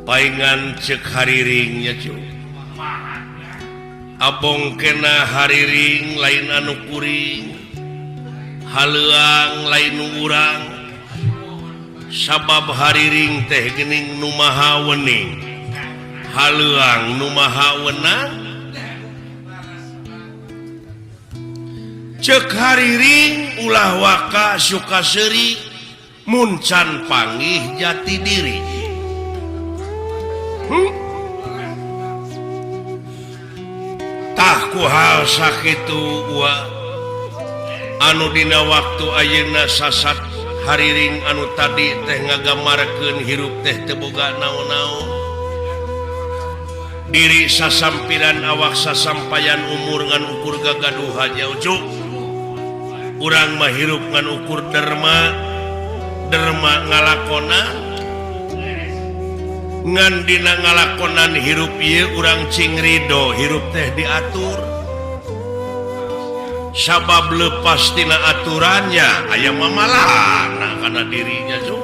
Paingan cek hariringnya cu. Abong kena hariring lain anu kuring. Haleuang lain nu urang. Sabab hariring teh geuning nu maha wening. Haleuang nu maha wenang. Cek hariring ulah waka suka seuri mun can panggih jati diri. Tah ku hal sakitu wa anu dina waktu ayeuna sasat hariring anu tadi teh ngagamarkeun hirup teh teu boga naon-naon. Diri sasampiran awak sasampayan umur ngan ukur gagaduhan nya ucu. Urang mah hirup ngan ukur derma, derma ngalakonan. Ngan dina ngalakonan hirup ieu urang cing ridho hirup teh diatur. Sabab lepas tina aturannya aya mamalana kana dirinya cu.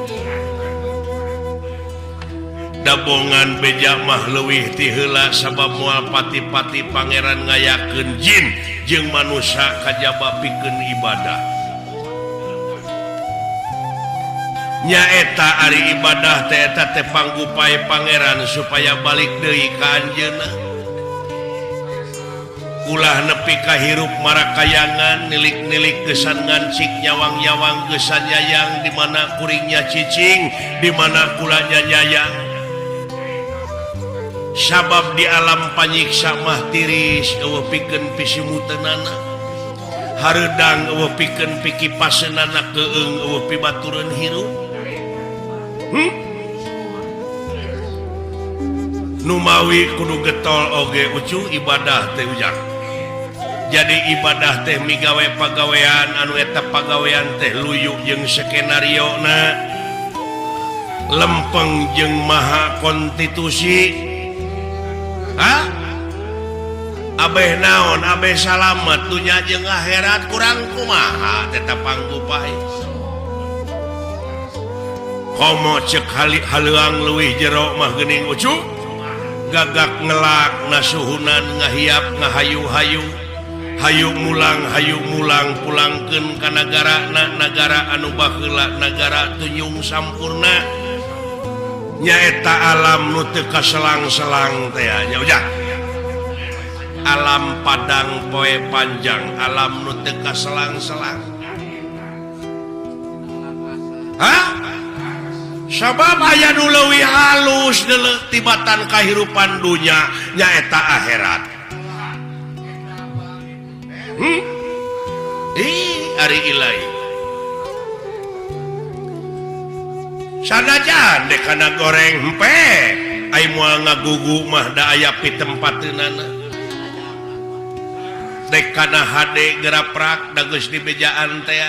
Dabongan beja mah leuwih ti heula sabab moal pati-pati pangeran ngayakeun jin jeung manusia kajaba pikeun ibadah. Nyaeta ari ibadah teh eta teh panggupae pangeran supaya balik deui ka anjeunna. Ulah nepi ka hirup marakayangan nilik-nilik gesan ngancik nyawang-nyawang gesan nyayang di mana kuringnya cicing di mana kulanya nyayang. Sabab di alam panyiksa mah tiris eueuh pikeun pisimuteunana. Hareudang eueuh pikeun pikipaseunana keung eueuh pibatureun hirup. Numawi kudu getol oge ucu ibadah teh ujang. Jadi ibadah teh migawe pagawean anu eta pagawean teh luyu jeung skenariona. Lempeng jeung maha konstitusi. Hah? Abeh naon, abeh salamet dunya jeung akhirat kurang kumaha tetep panggupai. Komo cek haleuang leuwih jero mah geuning ucu. Gagak ngelak nasuhunan ngahiap ngahayu-hayu. Hayu mulang pulangkeun ka nagarana nagara anu baheula nagara tunyung sampurna. Nyaeta alam nu teu kaselang-selang teh nya ujang. Alam padang poe panjang, alam nu teu kaselang-selang. Hah? Sabab aya nu leuwih halus deuleu tibatan kahirupan dunya nyaeta akhirat. Ih, ari ilahi. Sanajan dek kana goreng hempe, ai moal ngagugu mah da aya pitempateunana. Dek kana hade geraprak da geus dibejaan teh.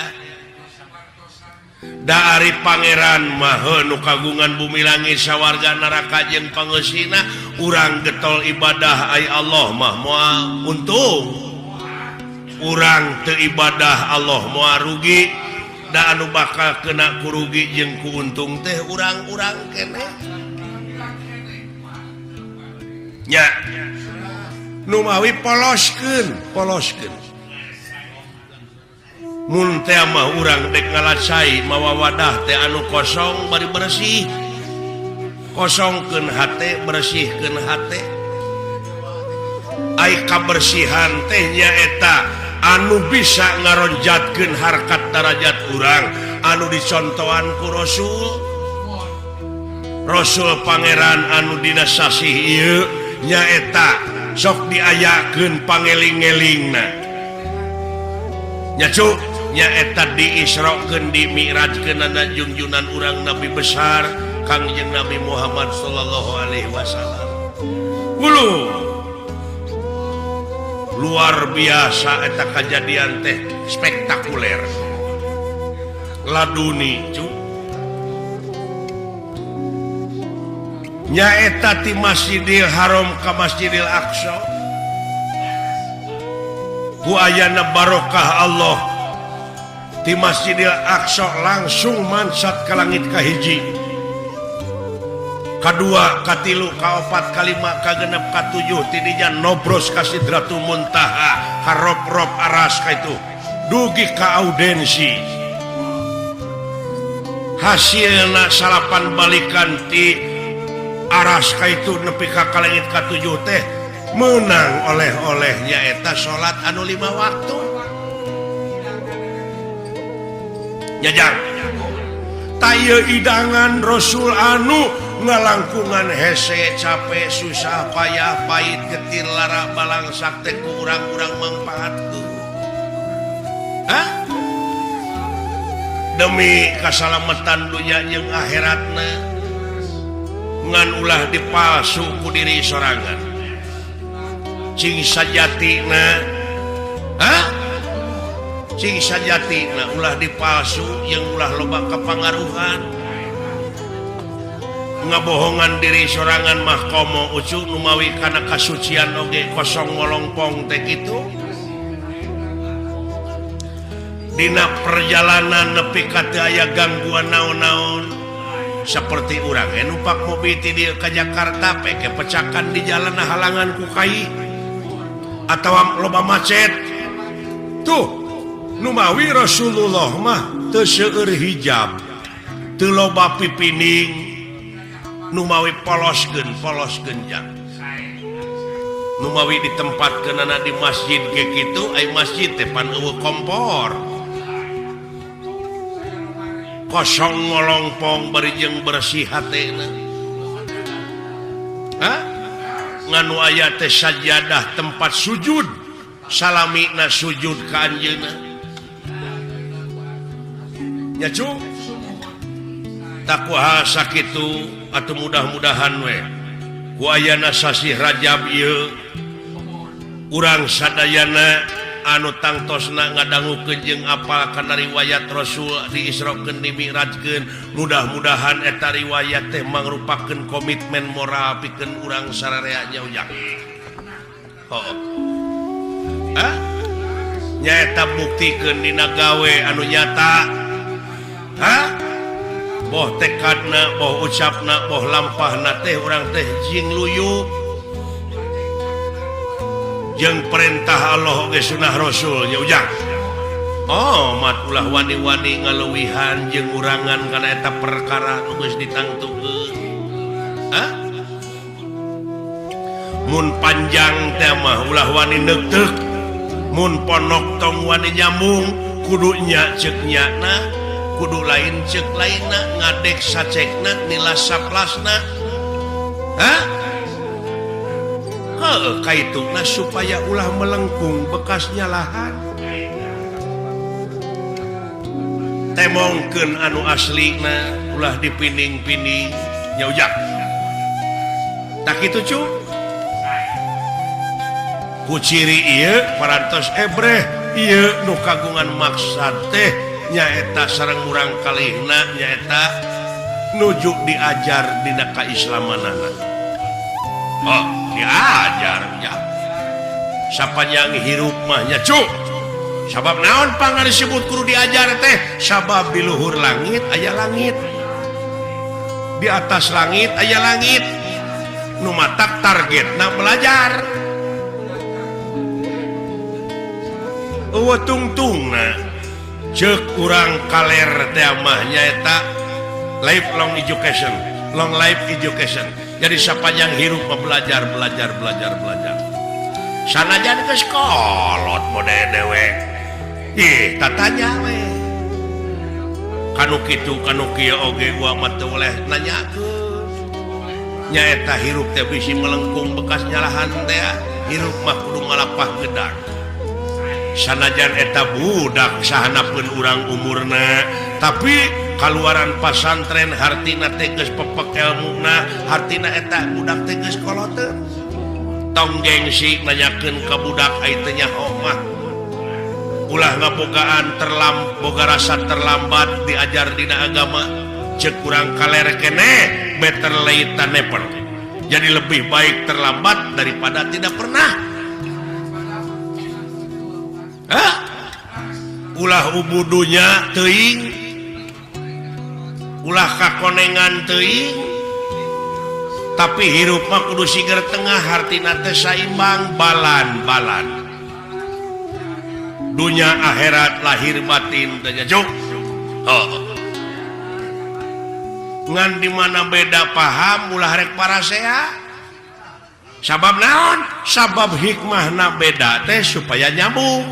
Da ari pangeran mah nu kagungan bumi langit sawarga neraka jeung pangeusina, urang getol ibadah ai Allah mah moal untung. Urang teu ibadah Allah moal rugi. Da anu bakal kena kurugi jeung kuuntung teh urang-urang keneh. Nya numawi poloskeun, poloskeun. Mun teh mah urang dek ngalacai mawa wadah teh anu kosong bari bersih. Kosongkeun hate, bersihkeun hate. Ai kabersihan teh nyaeta anu bisa ngaronjatkeun harkat darajat urang anu dicontohan ku Rasul. Rasul pangeran anu dina sasih ieu nyaeta sok diayakeun pangeling-elingna. Nya cu, nyaeta diisrokeun dimi'rajkeunana junjunan urang Nabi besar Kangjeng Nabi Muhammad sallallahu alaihi wasallam. Ulu luar biasa eta kejadian teh spektakuler. Laduni cu. Nyaeta ti Masjidil Haram ka Masjidil Aqsa. Ku ayana barokah Allah ti Masjidil Aqsa langsung mansat ka langit kahiji. Kadua, katilu, kaopat, kalima, kagenep, katujuh, tidinya nobros ka Sidratul Muntaha, ka rob-rob aras ka itu dugi ka audensi. Hasilna salapan balikan ti aras ka itu nepi ka kalengit katujuh teh menang oleh-oleh nyaeta salat anu 5 waktu. Jajang taya idangan Rasul anu ngalangkungan hese capek susah payah pahit getir lara balangsak teh ku urang-urang mangpaatkeun. Hah? Demi kasalamatan dunya jeung akhiratna ngan ulah dipalsu ku diri sorangan. Cing sajatina, hah? Cing sajatina ulah dipalsu jeung ulah loba kapangaruhan. Ngabohongan diri sorangan mah komo ucu numawi kana kasucian oge kosong ngolongpong teh kitu. Dina perjalanan nepi ka teu aya gangguan naon-naon seperti urang numpak mobil ti dieu ka Jakarta peke pecakan di jalan halangan ku kai atawa loba macet. Tuh numawi Rasulullah mah teu seueur hijab, teu loba pipining, numawi poloskeun polos genjang. Numawi ditempatkeunana di masjid ge kitu, ai masjid teh pan eueuh kompor. Kosong ngolongpong bari jeung bersih hatena. Hah? Nganu aya teh sajadah tempat sujud, salamina sujud ka anjeunna. Nya cu? Takwa sakitu atuh mudah-mudahan we ku ayana sasih Rajab ieu urang sadayana anu tangtosna ngadangukeun jeung apal kana riwayat Rasul diisrokeun dimi'rajkeun, mudah-mudahan eta riwayat teh mangrupakeun komitmen moral pikeun urang sararea nya ujang. Oh. Hah? Nyaeta buktikeun dina gawe anu nyata. Hah? Boh tekadna, boh ucapna, boh lampahna teh urang teh jing luyu jeung perintah Allah oge sunah Rasul nya ujang. Oh, mat ulah wani-wani ngaluwihan jeung urangan kana eta perkara nu geus ditangtukeun. Hah? Mun panjang teh mah ulah wani neukteuk, mun ponok tong wani nyambung, kudu nya ceuk nyana, kudu lain ceuk lainna, ngadek sacekna, nilas saplasna. Hah? Heuh, kaitungna supaya ulah melengkung bekas nyalahan. Temongkeun anu aslina ulah dipining-pining nya ujang. Tak kitu cu? Ku ciri ieu parantos ebreh ieu nu kagungan maksad teh nyaeta sareng murang kalihna nyaeta nuju diajar dina kaislamanana. Oh, diajar ya. Sapanjang hirup mah nya cu. Sabab naon pangna disebut kudu diajar teh? Sabab di luhur langit aya langit. Di atas langit aya langit. Nu matak targetna belajar. Eueuh tungtungna ceuk urang kaler teh mah nyaeta lifelong education, long life education. Jadi sapanjang hirup mah belajar, belajar, belajar, belajar. Sanajan geus kolot model dewek. Ih, tatanya we. Kanu kitu kanu kieu oge gua mah teu boleh nanyakeun. Nyaeta hirup teh bisi melengkung bekas nyalahan teh, hirup mah kudu malapah gedang. Sanajan eta budak sahanapeun urang umurna, tapi kaluaran pasantren hartina teh geus pepek elmuna, hartina eta budak teh geus koloteun. Tong gengsi nanyakeun ka budak ai teu nyaho mah. Ulah ngabogaan boga rasa terlambat diajar dina agama. Ceuk urang kaler keneh better late than never. Jadi lebih baik terlambat daripada tidak pernah. Hah? Ulah ubudunya teuing, ulah kakonengan teuing, Tapi hirup mah kudu siger tengah, hartina teh saimbang, balan-balan. Dunya akhirat lahir batin teh nya, Cuk. Oh. Ngan di mana beda paham ulah rek parasea. Sabab naon? Sabab hikmahna beda teh supaya nyambung.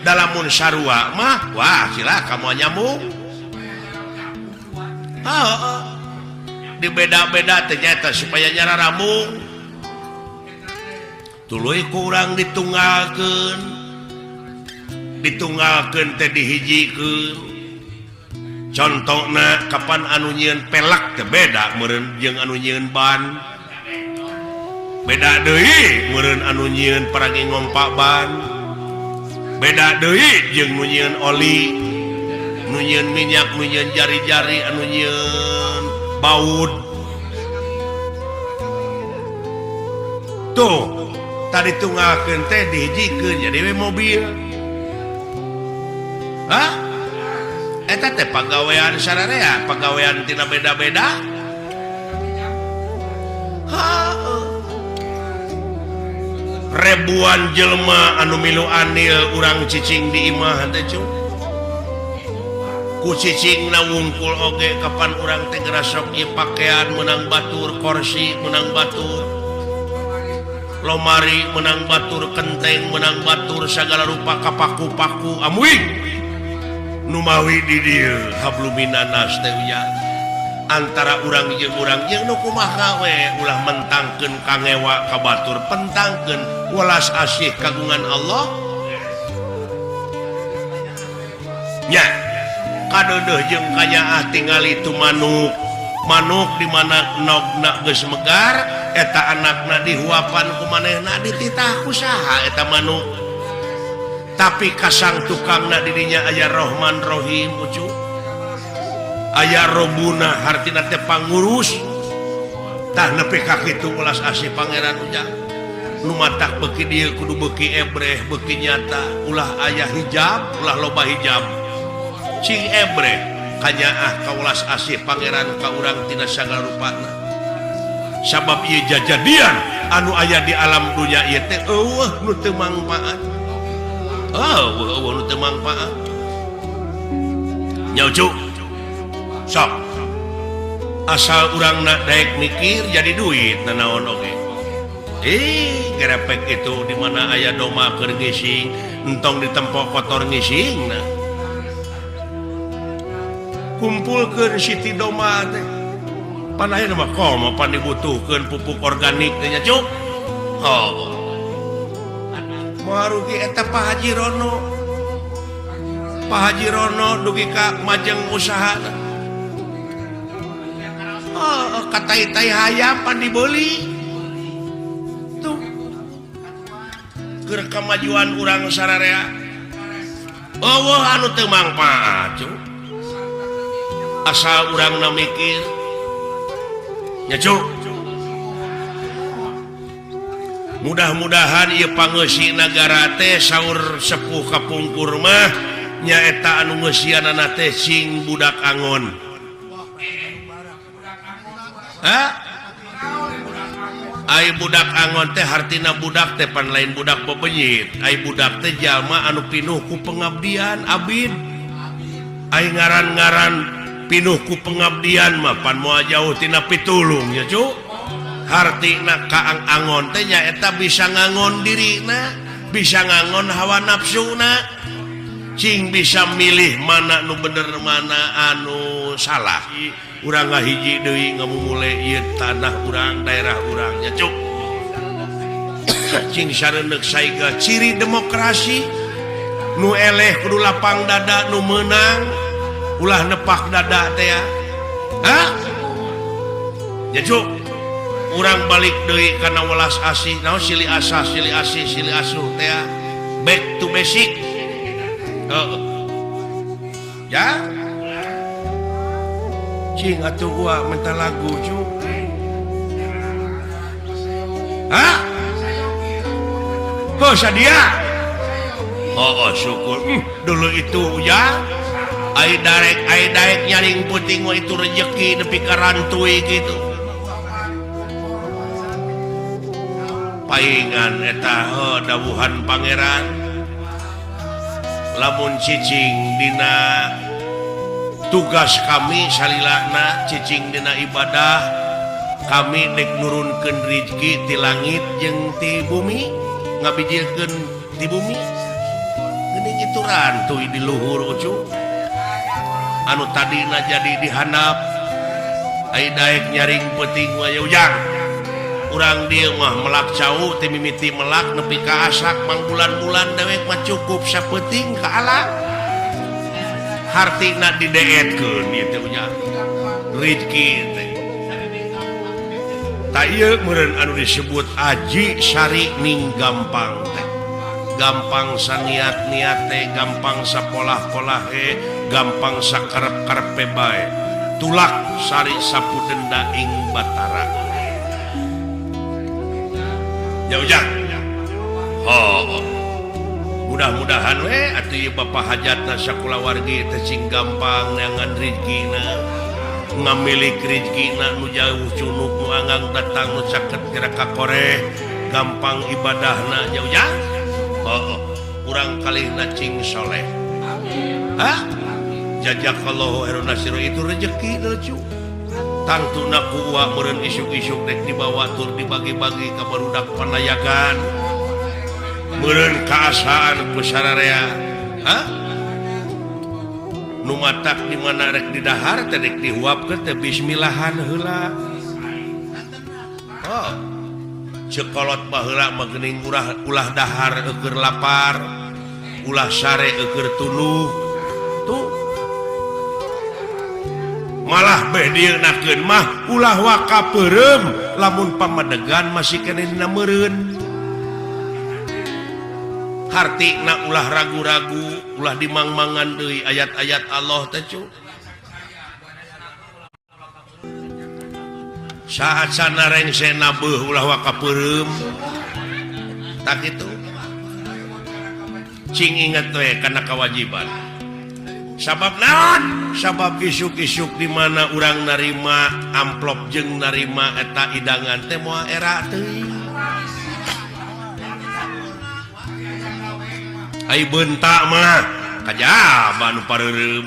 Dalamun sarua mah wah cilaka moal nyambung. Oh, dibeda-beda teh nyata supaya nyararambung. Tuluy ku urang ditunggalkeun. Ditunggalkeun teh dihijikeun. Contona kapan anu nyieun pelak teh beda meureun jeung anu nyieun ban. Beda deui meureun anu nyieun paragi ngompa ban. Beda deui jeung nu nyieun oli, nu nyieun minyak, nu nyieun jari-jari, anu nyieun baut. Tuh, tadi tunggalkeun teh dihijikeun jadi we mobil. Hah? Eta teh pagawean sararea, pagawean tina beda-beda. Heuh. Ribuan jelema anu milu anil urang cicing di imah teh cu. Ku cicing na wungkul oge kapan urang teh ngerasok ieu pakaian menang batur, kursi menang batur, lomari menang batur, kenteng menang batur, sagala rupa kapaku-paku amuing. Numawi di dieu habluminanas teh ujang. Antara urang jeung nu kumaha we ulah mentangkeun kangewa ka batur, pentangkeun welas asih kagungan Allah. Nya kadeudeuh jeung kanyaah tingali tu manuk. Manuk di mana nogna geus megar eta anakna dihuapan ku manehna dititah ku saha eta manuk. Tapi kasang tukangna di dinya aya Rohman Rohim ucu. Aya Robuna hartina teh pangurus. Tah nepi ka kitu welas asih Pangeran ujang. Nu matak beuki dieu kudu beuki ebreh, beuki nyata, ulah aya hijab, ulah loba hijab. Cing ebreh kanyaah ka welas asih Pangeran ka urang tina sagala rupana. Sabab ieu jajadian anu aya di alam dunya ieu teh eueuh nu teu mangpaat. Oh, eueuh nu teu mangpaat. Nya ucu. Sok. Asal urang nak daek mikir jadi duit nanaon oge. Gerepek itu di mana aya doma keur ngising, entong ditempok kotor ngising nah. Kumpulkeun siti doma teh. Pan ayeuna mah komo pan dibutuhkeun pupuk organik teh nya cuk. Oh. Moal rugi eta Pak Haji Rono. Pak Haji Rono dugi ka majeng usaha. Oh, katai-tai hayam pan dibeli. Tuh. Keur kamajuan urang sararea. Eueuh anu teu mangpaat, cuk. Asal urangna mikir. Nya cuk. Mudah-mudahan ieu pangeusi nagara teh saur sepuh kapungkur mah nyaeta anu ngeusianana teh sing budak angon. Hah? Ai budak angon teh hartina budak teh pan lain budak bebenyit. Ai budak teh jalma anu pinuh ku pengabdian abid. Ai ngaran-ngaran pinuh ku pengabdian mah pan moal jauh tina pitulung nya cu. Hartina kaang angon teh nyaeta bisa ngangon dirina, bisa ngangon hawa nafsuna, cing bisa milih mana nu bener mana anu salah. Urang ngahiji deui ngamumule ieu tanah urang, daerah urang nya cuk. Cing sareundeuk saiga ciri demokrasi nu eleh kudu lapang dada, nu meunang ulah nepak dada teh ya. Hah? Nya cuk. Urang balik deui kana welas asih, naon silih asah, silih asih, silih asuh teh ya. Back to basic. Heeh. Ya. Cing atuh gua minta lagu cu. Hah? Oh sadia. Oh, oh syukur. Dulu itu ya. Ai darek nyaring puting mah itu rezeki nepi ka rantui gitu. Paingan eta dawuhan pangeran lamun cicing dina tugas kami salilana cicing dina ibadah kami dek nurunkeun rizki ti langit jeung ti bumi ngabijilkeun ti bumi geuning itu rantuy di luhur ucu anu tadina jadi dihandap ai daek nyaring peuting wae ujang urang dieu mah melak cau ti mimiti melak nepi ka asak mangbulan-bulan dewek mah cukup sapeuting ka alam hartina dideetkeun ieu teh ujang rizki teh ta ieu meureun anu disebut aji sari ning gampang teh gampang saniat-niat teh gampang sapolah-polah he gampang sakarep-karepe bae tulak sari sapu denda ing batara. Ya ujang. Oh. Mudah-mudahan we atuh ieu bapa hajatna sakulawargi teh sing gampang neangan rezekina. Ngamilik rezekina nu jauh cunuk nu anggang datang nu caket gerak ka koreh gampang ibadahna ya ujang. Oh, urang kalihna cing soleh. Amin. Hah? Jazakallahu khairan nasiru itu rezeki lucu. Tangtuna ku uwa meureun isuk-isuk dek dibawa tur dibagi-bagi ka barudak panayagan. Meureun kaasaan ku sararea. Hah? Nu matak di mana rek didahar teh rek dihuapkeun teh bismillahan heula. Oh. Ceuk kolot baheula mah geuning ulah dahar eueur lapar, ulah sare eueur tunduh. Tuh. Malah beh dieunakeun mah ulah waka peureum lamun pamadegan masih keneh dina meureun. Hartina ulah ragu-ragu, ulah dimangmangan deui ayat-ayat Allah teh cu. Saat sana rengse nabeuh ulah waka peureum. Tak kitu. Cing inget we kana kewajiban. Sabab naon? Sabab isuk-isuk di mana urang narima amplop jeung narima eta idangan teh moal era teuing. Ai beunta mah kajaba nu pareureum.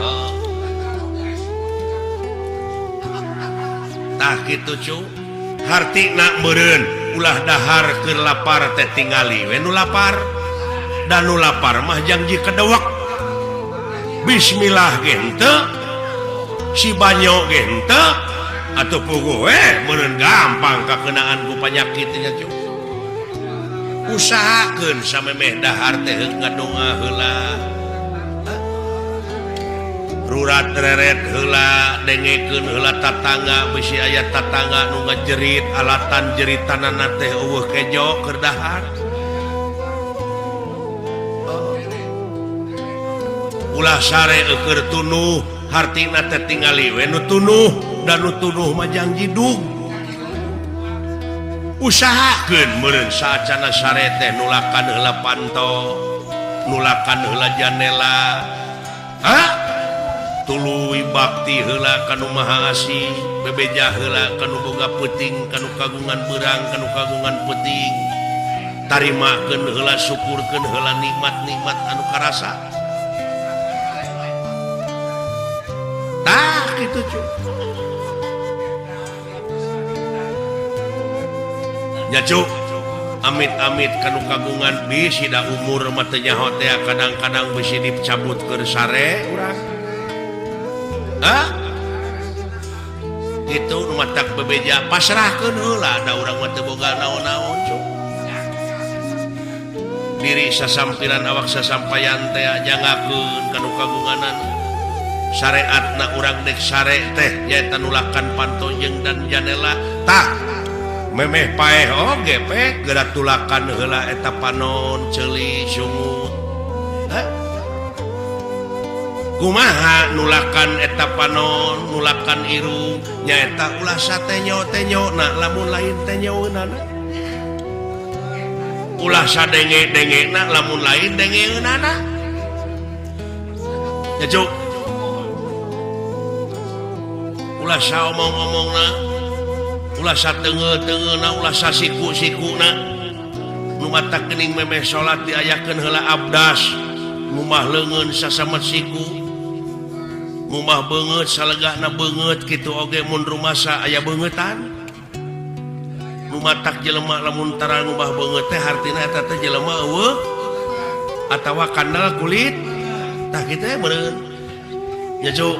Oh. Tah kitu cu. Hartina meureun ulah dahar keur lapar teh tingali we nu lapar. Dan nu lapar mah janji kedewek. Bismillah ge henteu, si banyo ge henteu, atuh puguh we meureun gampang kakenaan ku panyakit nya cu. Usahakeun samemeh dahar teh heuk ngadonga heula. Rurat reret heula, dengekeun heula tatangga bisi aya tatangga nu ngajerit alatan jeritanana teh eueuh kejo keur dahar. Ulah sare eueur tunuh hartina teh tingali we nu tunuh dan nu tunuh mah janji dug. Usahakeun meureun saacana sare teh nulakan heula panto, nulakan heula janela. Hah? Tuluy bakti heula ka nu Maha Asih, bebeja heula ka nu boga peuting, ka nu kagungan beurang, ka nu kagungan peuting. Tarimakeun heula, syukurkeun heula nikmat-nikmat anu karasa. Tah kitu cu. Nya cu, amit-amit kanu kagungan bisi da umur mah teu nyaho teh kadang-kadang bisi dicabut keur sare urang. Hah? Kitu nu matak bebeja pasrahkeun heula da urang mah teu boga naon-naon cu. Diri sasampiran awak sasampayan teh jangakeun kanu kagunganan. Syariatna urang dek sare teh nyaeta nulakan panto jeung dan janela. Tah memeh paeh oge pe geura tulakan heula eta panon ceuli sungut. Hah? Kumaha nulakan eta panon nulakan irung nyaeta ulah satenyo-tenyona lamun lain tenyoeunana. Ulah sadenge-dengena lamun lain dengeunana. Ya cuk. Ulah saomong-omongna, Ulah sateunggeul-teungeulna, ulah sasiku-sikuna. Nu matak geuning memeh salat diayakeun heula abdas, ngumbah leungeun sasamet siku, ngumbah beungeut salegahna beungeut kitu oge mun rumasa aya beungeutan. Nu matak jelema lamun tara ngumbah beungeut teh hartina eta teh jelema eueuh atawa kandel kulit. Tah kitu meureun nya, Cu.